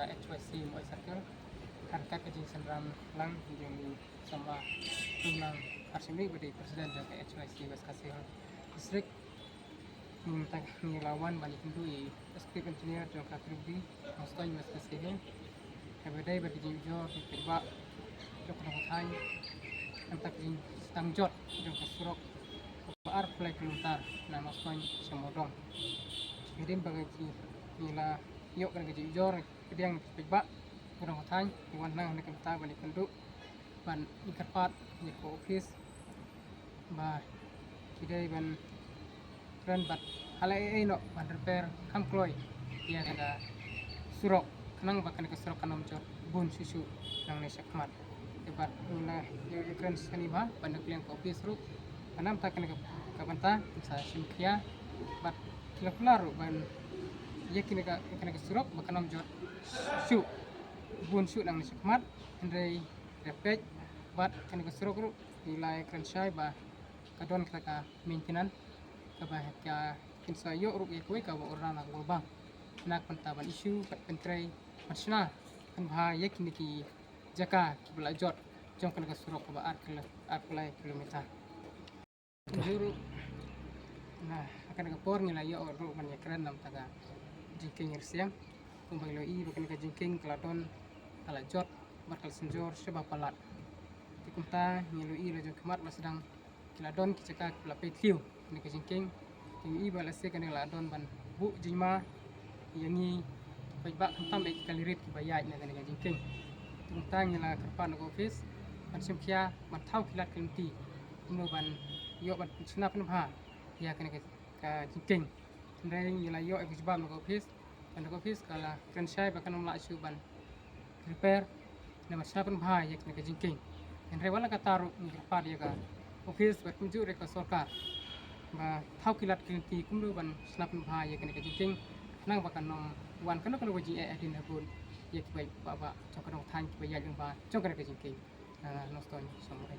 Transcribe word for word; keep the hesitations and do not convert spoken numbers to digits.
H Y C Mawhoi Circle. Ryngkat ka jingsynran lang jong i Samla Tumnang Kharshemi ba dei president jong ka H Y C West Khasi Hills District. Ngi mynta ngi la wan ban ïakynduh i executive engineer jong ka Tripuri, Nongstoiñ West Khasi Hills. Haba dei bad ka jingujor ki paidbah jong ka nongthaw, mynta ka jingsdang jot jong ka surok ba arphew lai kilometer na Nongstoiñ sha Mawdong. Hadien ba ngi la ïoh ka jingujor pdiang ki paidbah jong ka nongthaw, ngi wan lang ha kane ka bynta ban ïakynduh ban ïakyrpad ïa ka office ba ki dei ban kren bad ha la ei ei noh ban repair kham kloi ïa ka surok, khnang ba kane ka surok kan ym jot bun shuh shuh nangne shakhmat. Te bad ngi la ïa, ïakren shane bha ban da kylliang ka office ruh, ba namar kane ka, ka bynta sa shim khia bad ki la kular ruh ban ïa kane ka, kane ka surok ba kan ym jot shuh bun shuh nangne shakhmat. Hynrei da peit bad kane ka surok ruh ngi la ïakren shai ba ka don kata ka maintenance kaba ka kin sa ïoh ruh ïa kawei kaba order na ka World Bank na ka bynta ban issue bad pyntrei ban shna pynbha ïa kine ki jaka kiba la jot jong kane ka surok kaba ar kilo, arphew lai kilometer. Kumjuh ruh na kane ka por ngi la ïoh ruh ban ïakren namar ka jingkieng rsiang, kumba ngi la ïohi ba kane ka jingkieng ka la don, ka la jot bad ka la synjor shibun palat. Te kumta ngi la ïohi la jong khmat ba sdang ki la don ki jaka kiba la peit thliew kane ka jingkieng. Te ngi ïohi ba lehse kane ka la don ban buh jingma ïa ngi paidbah khamtam ïa ki kali rit kiba ïaid na kane ka jingkieng. Te kumta ngi la kyrpad na ka office ban shim khia ban thaw ki lad ki lynti kumno ban ïoh ban shna pynbha ïa kane ka, ka jingkieng. Hynrei ngi la ïoh ïa ka jubab na ka office, na ka office ka la kren shai ba kan ym lah shuh ban repair ne ban shna pynbha ïa kane ka jingkieng. Hynrei wat la katta ruh ngi kyrpad ïa ka office bad kumjuh ruh ïa ka sorkar ba thaw ki lad ki lynti kumno ban shna pynbha ïa kane ka jingkieng, khnang ba kan ym wan kano kano ka jingeh hadien habud ïa ki paidbah jong ka nongthaw kiba ïaid lyngba jong kane ka jingkieng. Ah, Nongstoiñ Samla.